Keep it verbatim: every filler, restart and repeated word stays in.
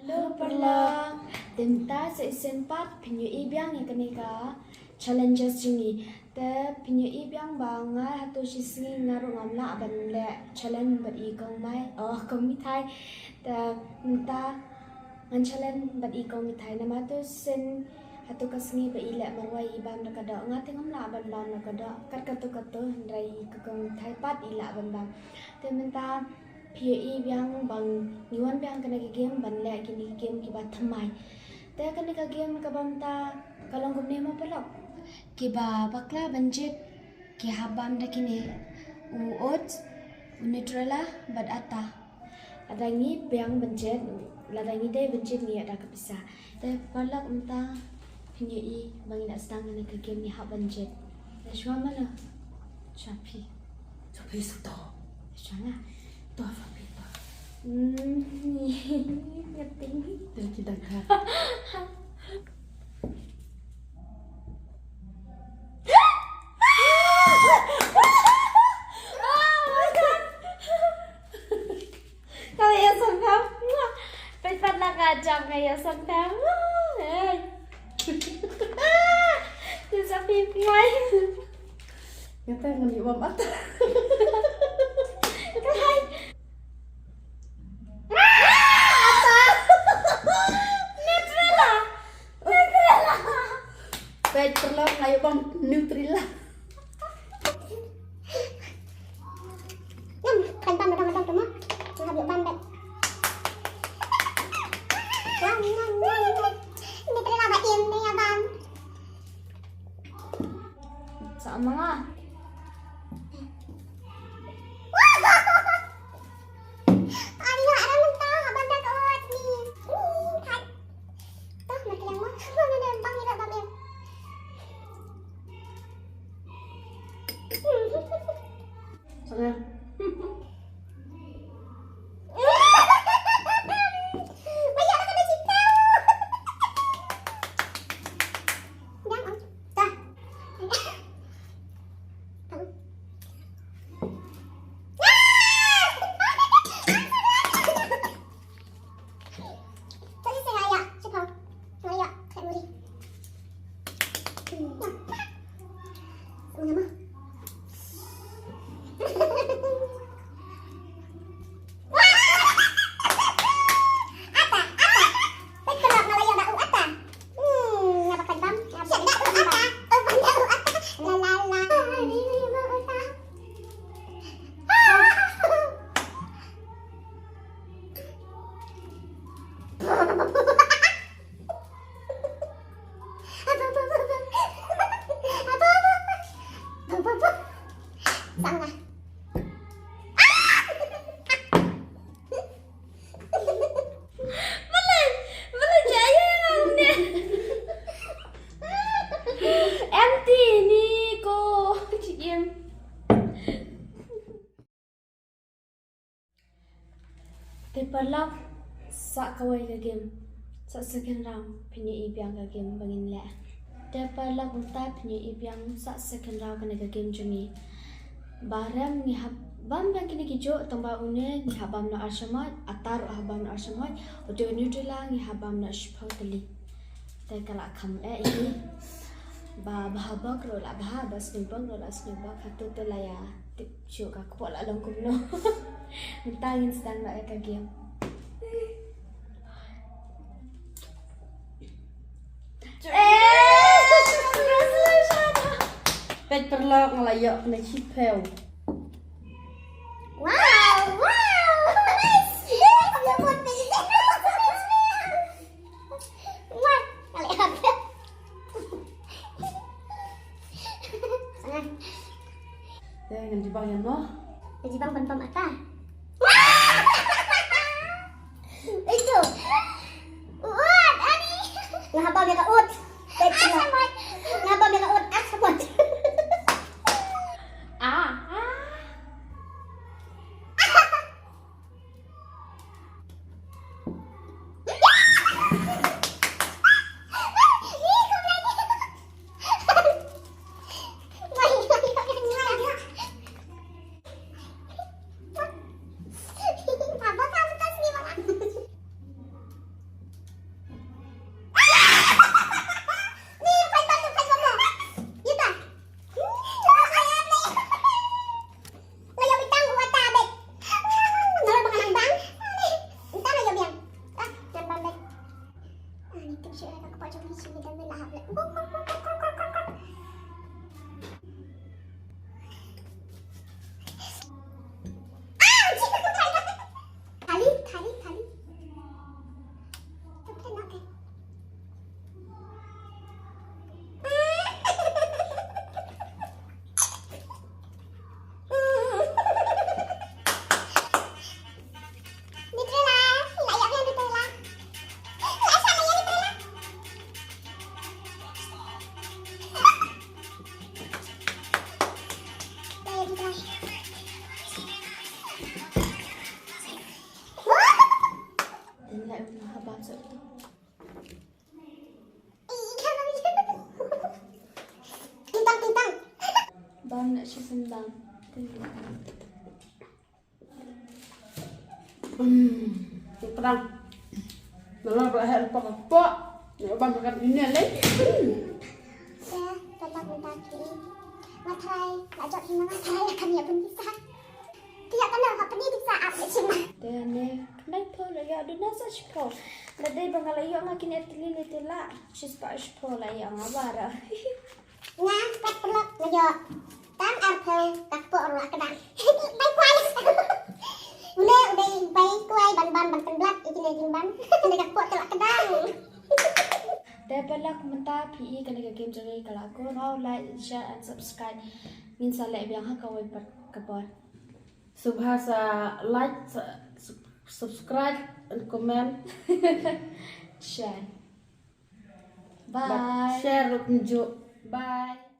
Hello paralok. Te mynta sa shisien pat phin ïohi biang ïa kane ka challenges jong ngi. Te phin ïohi biang ba nga hato shisngi nga ruh ngam lah ban leh challenge bad i kong mai, oh, kong mithai. Te mynta ngan challenge bad i kong mithai namar hato shisien, hato ka sngi ba i leh marwei i bam da ka doh, nga te ngam lah ban bam da ka doh. Kat kato kato hynrei i kong mithai pat i lah ban bam. Te mynta phi ïohi biang ba ngi wan biang kane ka game ban leh kine ki game kiba thymmai. Te kane ka game kaba mynta ka long kumne mo paralok. Kiba bakla ban jied ki hap bam da kine, u oats, u Nutella bad atta. Lada ngi biang ban jied, lada ngi dei ban jied ngi ïoh da ka pisa. Te paralok mynta phin ïohi ba ngin ïa sdang kane ka game ngi hap ban jied. Te shuwa mano? Shuwa phi. Shuwa phi sa to. Shuwa nga. To shuwa phi to. Hmm, ngerti. Te ki dang ka. Nga ïa sngewthuh. Peit pat la ka jam nga ïa sngewthuh. Hey. Ïa sa phi phi mai. Nga te ngan ïa bam atta. Ka hai. Atta. Nutella. Nutella. Peit paralok nga ïa bam Nutella. Ngam, kan bam, bam, bam, bam. Ngam, bam, bam. Ngam, ngam, ngam, ngam. Ni pernah bam, ni bam. Sama lah. Ani, ada mentah, bam dah kuat ni. Ni, hai. Tah, mati yang mah. Mana ada bam ni, bam ni. Sana. Empty ni ko. Chicken. Te paralok, sa kawei ka game, sa second round, phin ïohi biang ka game ba ngin leh. Te paralok, mynta phin ïohi biang sa second round kane ka game jong ngi. Ba rem ngi hap bam biang kine ki juh, tang ba une ngi hap bam noh ar shamoit, atta ruh hap bam noh ar shamoit, u Nutella ngi hap bam noh shiphew tylli. Te ka la kham eh ïa ngi. Ba bha bok ruh la bha, ba sniew bok ruh la sniew bok, hato te la ïa tip shuh ka kpoh la long kumno. Mynta ngin sdang noh ïa ka game. Eh, congratulations. Peit paralok, nga la ïoh kane shiphew. Wow, wow. Yes, yes, yes. Wah, kali apa? Sana. Eh, ngan jubang ïa no. Ngan jubang ban pam ata. Itu. Ut, ani. Nga hap bam ïa ka ut. Nga hap bam ïa ka ut. Asamat. Ah, ah. Haba sa. Tintang, tintang. Bam na shi sembang. Hmm, tintang. Nala ba hel pa pa. Ni bam makan ini le. Ya, tetap mentaki. Matrai, lajak hina matrai akan ya pun bisa. Tiap kena apa ni bisa apa cina. Te ne, khnai pho la ïa duna sa shiphew. La dei ba nga la ïoh nga kine tylli le te la. Shispah shiphew la ïa nga bara. Nga kat pelak nga ïoh. Tang arphew ka kpoh ruh la kdang. Bai kwai. Une u dei bai kwai ban ban ban pynblat i kine jingban. Kane ka kpoh te la kdang. Te pelak mynta phi i kane ka game jong ngi ka la kut. Like, share and subscribe. Ngin sa leh biang ha kawei pat ka por. Sngewbha sa like, sa sub- subscribe and comment. Share. Bad bye. Share ruh kumjuh. Bye.